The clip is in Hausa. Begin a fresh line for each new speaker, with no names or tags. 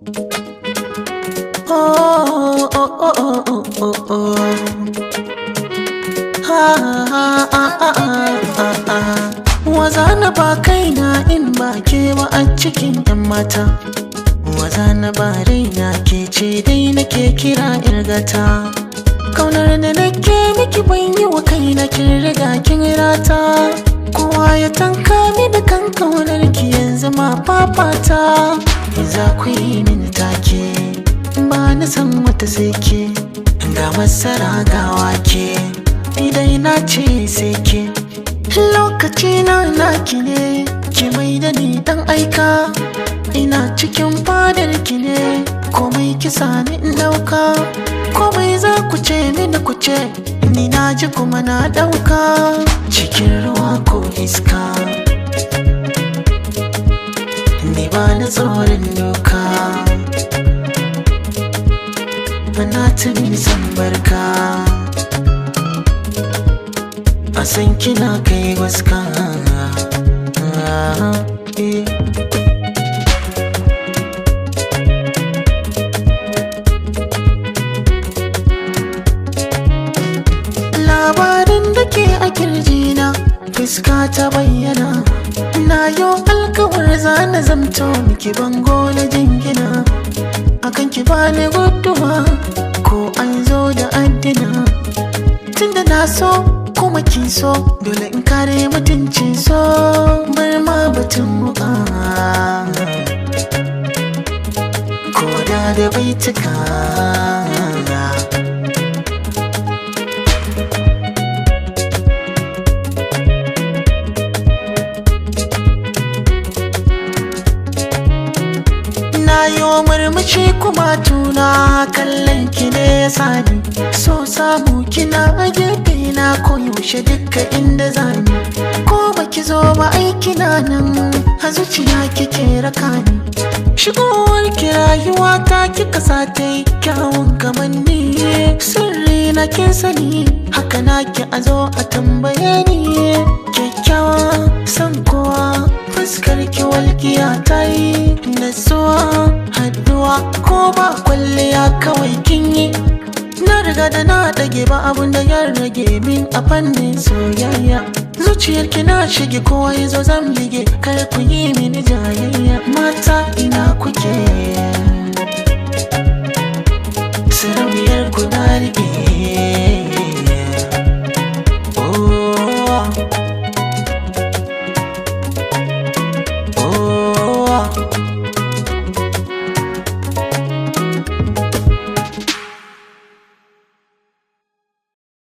Oh, oh, oh, oh, oh, oh, oh. Ha, ha, ha, ha, ha, ha. Waza na ba kaina in ba ke ba a cikin 'yan mata. Waza na ba raina, ke ce dai nake kira irgata. Kaunar da nake miki ban yi wa kaina, kin riga kin rata. Kowa ya tanka mini kan kaunar ki, yanzu ma fafata. Za ku yi mini take, ba na san wata sai ke. Ga masara ga wake, idan na ce sai ke. Lokaci na naki ne, ki mai da ni dan aika. Ina cikin fadar ki ne, komai kisa ni in dauka. Komai za ku ce mini ku ce, ni na ji kuma na dauka. Cikin ruwa ko iska, ni ba na tsoron doka. Bana tuni san barka, a san kina kai waska. Eh. Labarin da ke a kirjina, fuska ta bayyana. Na yo alkawar zana zamto miki bango na jingina. Akan ki bani guduwa ko an zo da addina. Tunda na so kuma kin so, dole in kare mutuncin so. Bar ma batun muka, ko da da baituka. Na yi murmushi kuma tuna kallon ki ne ya sani. So samu kina a gefe na koyaushe duka inda zani. Ko baki zo ba aiki na nan, a zuciya kike raka ni. Shigowar ki rayuwa ta kika sa ta yi kyawun kamanni. Sirri na kin sani, haka na ki a zo a tambaye ni. Kyakkyawa san kowa, fuskar ki walƙiya ta yi. Natsuwa haduwa ko ba kwalliya kawai kin yi. Na riga da na ɗage, ba abun da ya rage min a fannin soyayya. Zuciyar ki na shige, kowa ya zo zan bige, kar ku yi mini jayayya. Mata ina kuke?